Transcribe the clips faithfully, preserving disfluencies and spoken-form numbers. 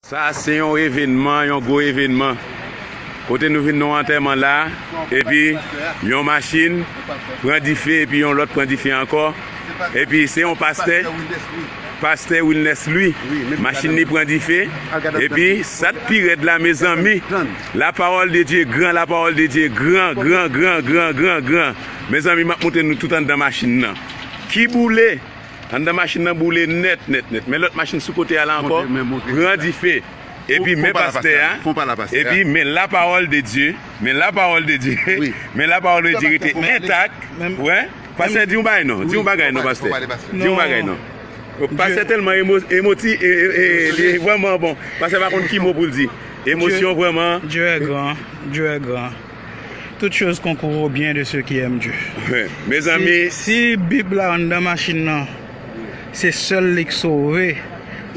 Sa se yon evènman, yon gwo evènman. Kote nou vin nan antèman la, epi yon machin pran dife, epi yon lòt pran dife ankò. Epi se yon pastè, pastè Wilness Louis. Machin li pran dife, epi sa k pi rèd la, mezanmi. La parole de Dieu grand, la parole de Dieu grand, grand, grand, grand, grand, grand. Mezanmi, m ap montre nou tout anndan machin nan. Ki boule! Anndan machin nan boule nèt, nèt, nèt. Men lòt machin sou kote a la ankò, pran dife. Epi men pastè a, epi men la parole de Dieu, men la parole de Dieu, men la parole de Dieu rete entak. Wè, pastè, di yon bagay non, di yon bagay non, pastè. Di yon bagay non. Pastè tèlman emo- emoti, e- e- e- li vrèman bon. Pastè pa konn ki mo pou l di. Emosyon vrèman. Dieu est grand, Dieu est grand. Toutes choses concourent au bien de ceux qui aiment Dieu. Mezanmi. Si, si Bib la anndan machin nan, se sèl li k sove,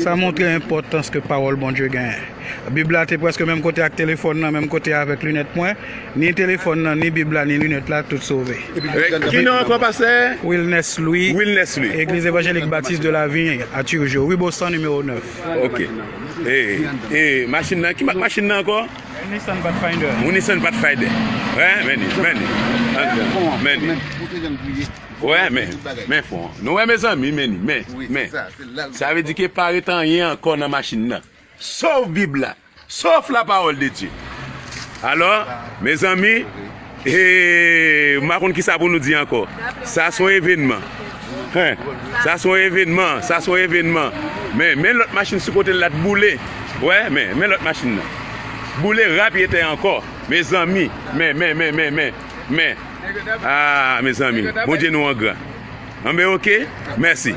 sa montre enpòtans ke pawòl Bondye genyen. Bib la te prèske menm kote ak telefòn nan, menm kote avèk linèt mwen. Ni telefòn nan, ni Bib la, ni linèt la, tout sove. Ki non ankò, pastè? Wilness Louis. Wilness Louis. Église Évangélique Baptiste de la Vigne, à Turgeau, rue Boston, numéro neuf. Ok. E, e, machin nan, ki mak machin nan ankò? Nissan Pathfinder. Yon Nissan Pathfinder. Wè, men li, men li. Men li. Wè, men, men fon. Nou wè, mezanmi, men li, men, men. Sa vle di ke pa ret anyen ankò nan machin nan. Sof Bib la. Sof la parole de Dieu. Alò, mezanmi, e, m pa konn kisa pou nou di ankò. Sa se yon evènman. Hen. Sa se yon evènman, sa se yon evènman. Men, men lòt machin sou kote l la t boule. Wè, men, men lòt machin nan. Boule rapyetè ankò. Mezanmi, men, men, men, men, men, men. Ah, mezanmi, Bondye nou an gran. Anben, ok, mèsi.